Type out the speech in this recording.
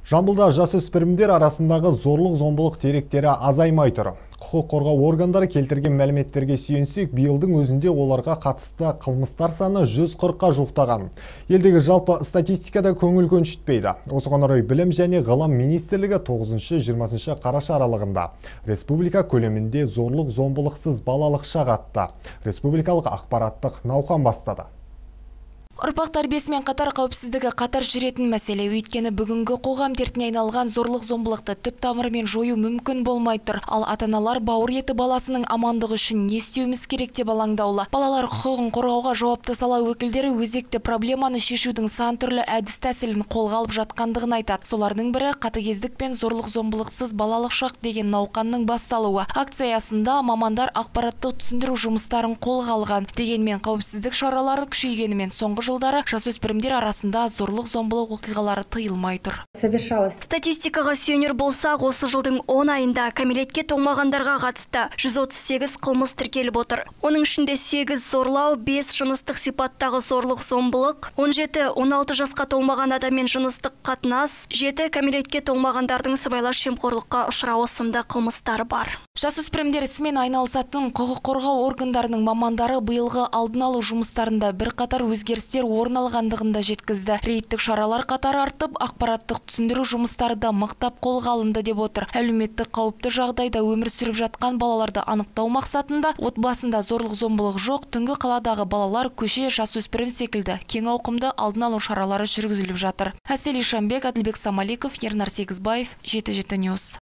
Жамбылда жасөспірімдер арасындағы зорлық-зомбылық деректері азаймай тұр. Құқық қорғау органдары келтірген мәліметтерге сүйенсек, биылдың өзінде оларға қатысты қылмыстар саны 140-қа жуықтаған. Елдегі жалпы статистикада көңіл көншітпейді. Осыған орай Білім және ғылым министрлігі 9-20 қараша аралығында республика көлемінде зорлық-зомбылықсыз балалық шақ атты республикалық ақпараттық науқан бастады. Ұрпақ тәрбиесімен қатар қауіпсіздігі қатар жүретін мәселе. Өйткені бүгінгі қоғам дертіне айналған зорлық-зомбылықты түп тамырымен жою мүмкін болмай тұр. Ал ата-аналар бауыр еті баласының амандығы үшін не істеуіміз керек деп алаңдаулы. Балалар құқығын қорғауға жауапты сала өкілдері өзекті проблеманы шешудің сан түрлі әдіс-тәсілін қолға алып жатқандығын айтады. Солардың бірі қатыгездік пен зорлық-зомбылықсыз балалық шақ деген науқанның басталуы. Акция аясында мамандар ақпараттық түсіндіру жұмыстарын қолға алған. Дегенмен қауіпсіздік шаралары күшейгенімен соңғы жылдары жасөспірімдер арасында зорлық-зомбылық оқиғалары тыйылмай тұр. Статистикаға сүйенер болсақ, осы жылдың 10 айында кәмелетке толмағандарға қатысты 138 қылмыс тіркеліп отыр. Оның ішінде 8 зорлау, 5 жыныстық сипаттағы зорлық-зомбылық, 17-16 жасқа толмаған адаммен жыныстық қатынас, 7 кәмелетке толмағандардың сыбайлас жемқорлыққа ұшырауы сынды қылмыстар бар. Жасөспірімдер ісімен айналысатын құқық қорғау органдарының мамандары биылғы алдын алу жұмыстарында бірқатар өзгерістер орын алғандығын да жеткізді. Рейдтік шаралар қатары артып, ақпараттық түсіндіру жұмыстары да мықтап қолға алынды деп отыр. Әлеуметтік қауіпті жағдайда өмір сүріп жатқан балаларды анықтау мақсатында отбасында зорлық-зомбылық жоқ, түнгі қаладағы балалар, көше, жасөспірім секілді кең ауқымды алдын алу шаралары жүргізіліп жатыр. Әсел Ишанбек, Әділбек Самаликов, Ернар Сегізбаев, 77 News.